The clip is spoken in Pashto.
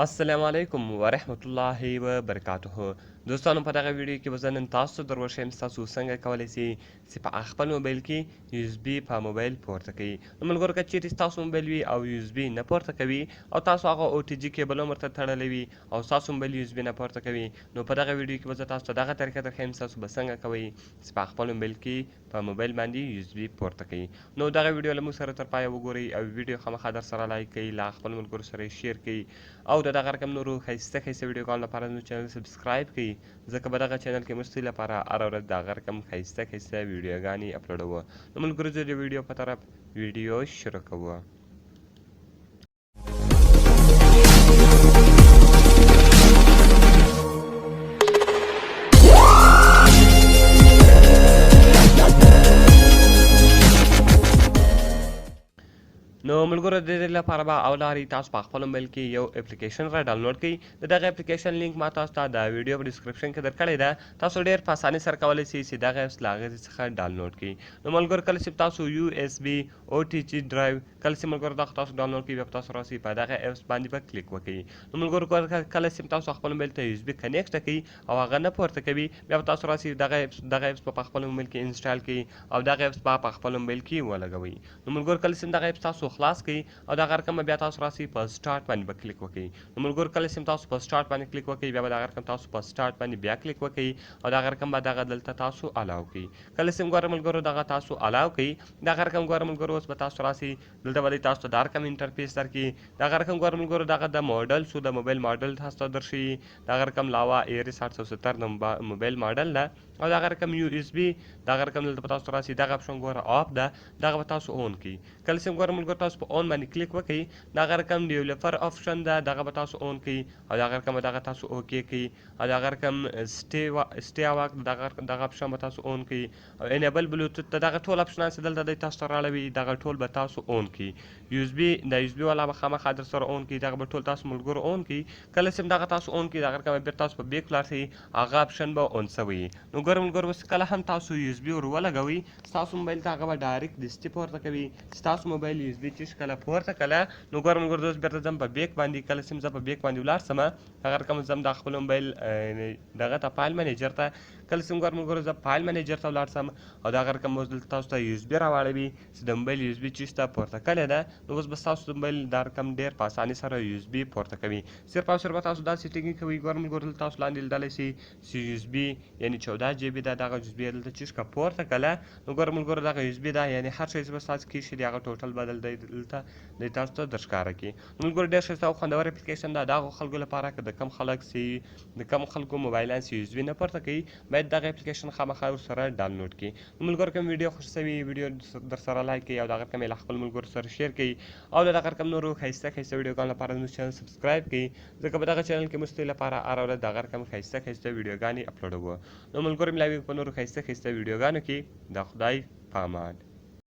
السلام علیکم ورحمت الله وبرکاته. دوستانو، په دغه ویډیو کې به زه نن تاسو ته در وښیم تاسو څنګه کولی شئ چې په خپل موبایل کې یو اس بي په موبایل پورته کړئ. نو ملګرو، که چیرې ستاسو موبایل وي او یو اس بي نه پورته کوي او تاسو هغه او ټي جي کیبل هم ورته تړلی وي او ستاسو موبایل یو اس بي نه پورته کوي، نو په دغه ویډیو کې به زه تاسو ته دغه طریقه درښیم تاسو به څنګه کوئ چې په خپل موبایل کې په موبایل باندې یو اس بي پورته کوي. نو دغه ویډیو له موږ سره تر پایه وګورئ او ویډیو خامخا در سره لایک کړئ، له خپل ملګرو سره یې شیر کړئ او د دغه رقم نورو ښایسته ښایسته ویډیوګانو لپاره زموږ چینل سبسکرایب کړئ، ځکه په دغه چینل کې موږ ستاسو لپاره هره ورځ دغه رقم ښایسته ښایسته ویډیوګانې اپلوډوو. نو ملګرو، زه د ویډیو په طرف ویډیو شروع کوو. نو ملګرو، د دې لپاره به اولاري تاسو په خپل موبایل کې یو اپلیکیشن را ډاونلوډ کړئ. د دغه اپلیکیشن لینک ما تاسو ته د ویډیو په ډیسکرپشن کې درکړی ده. تاسو ډیر په اسانۍ سره کولی شئ چې دغه اپس له هغې څخه ډاونلوډ کړئ. نو ملګرو، کله چې تاسو یو اس بي او ټي جي ډرایو کله چې ملګرو دا تاسو ډاونلوډ کړئ، بیا به تاسو راسئ په دغه اپس باندې به کلیک وکړئ. نو ملګرو، کله چې تاسو خپل موبایل ته یو اس بي کنیکټ کړئ او هغه نه پورته کوي، بیا به تاسو راسئ دغه اپس به په خپل موبایل کې انسټال کړئ او دغه اپس به په خپل موبایل کې ولګوئ. نو ملګرو، کله چې دغه اپس تاسو خلاص کړئ او دغه رقم بیا تاسو راسئ په سټارټ باندې به کلیک وکړئ. نو ملګرو، کله چې تاسو په سټارټ باندې کلیک وکړئ، بیا به دغه رقم تاسو په سټارټ باندې بیا کلیک وکړئ او دغه رقم به دغه دلته تاسو الاو کړئ. کله چې ګوره ملګرو دغه تاسو الاو کړئ، دغه رقم ګوره ملګرو اوس به تاسو راسئ دلته به تاسو ته دا رقم انټرفیس درکړي. دغه رقم ګوره ملګرو دغه د ماډل سو د موبایل ماډل تاسو ته درښیي. دغه رقم لاوا ایریس 870 د موبایل ماډل ده او دغه رقم یو اس بي دغه رقم دلته به تاسو راسي. دغه اپشن ګوره آف ده، دغه به تاسو اون کړئ. کله چې ګوره ملګرو تاسو په اون باندې کلیک وکړئ، دغه رقم ډیولپر اپشن ده، دغه به تاسو اون کړئ او دغه رقم به دغه تاسو اوکې کړئ او دغه رقم سټي واک دغه اپشن به تاسو اون کړئ او انیبل بلوتوت ته دغه ټول اپشنان چې دلته دی تاسو ته راړوي، دغه ټول به تاسو اون کړئ. یو اس بي د یو اس بي والا به خامخا در سره اون کړئ، دغه به ټول تاسو ملګرو اون کړئ. کله چې دغه تاسو اون کړئ، دغه رقم بیرته تاسو په بیک لاړ شئ، هغه اپشن به اون سوی. نو ګوره ملګرو، اوس کله هم تاسو یو اس بي ور ولګوئ ستاسو موبایل ته، هغه به ډایرکټ دستي پورته کوي ستاسو موبایل یو اس بي چې کله پورته کله. نو ګوره ملګرو، زه اوس بیرته ځم په بیک باندې. کله چې زه په بیک باندې ولاړ سم، هغه رقم ځم د خپل موبایل دغه ته فایل منیجر ته. کله چې ګوره ملګرو زه فایل منیجر ته ولاړ سم او دغه رقم اوس دلته تاسو ته یو اس بي راواړوي چې د موبایل یو اس بي چې ته پورته کړې ده. نو اوس به ستاسو د موبایل دا رقم ډېر په اسانۍ سره یو اس بي پورته کوي. صرف او صرف تاسو دا سیټینګ کوئ. ګوره ملګرو، دلته تاسو لاندې لیدلی شئ چې یو اس بي یعنی 14 جي بي ده. دغه یو اس بي دلته چې که پورته کله، نو ګوره ملګرو، دغه یو اس بي ده، یعنی هر شی چې به ستاسو کېښي دی، هغه ټوټل بدل دی دلته دی تاسو ته درښکاره کړي. نو ملګرو، ډېر ښایسته او خوندور اپلیکیشن ده د هغو خلکو لپاره که د کم خلک سي د کم خلکو موبایلان سي یو اس بي نه پورته کوي، باید دغه اپلیکیشن خامخا ورسره ډاونلوډ کړي. نو ملګرو، کوم ویډیو خوښ سوي، ویډیو در سره لایک کړئ او دغه رقم یې له خپل ملګرو سره شیر کړئ او د دغه رقم نورو ښایسته ښایسته ویډیوګانو لپاره زموږ چینل سبسکرایب کړئ، ځکه په دغه چینل کې موږ ستاسو لپاره هره ورځ دغه رقم ښایسته ښایسته ویډیوګانې اپلوډوو. نو ملګرو، ملاویږو په نورو ښایسته ښایسته ویډیوګانو کې. د خدای په امان.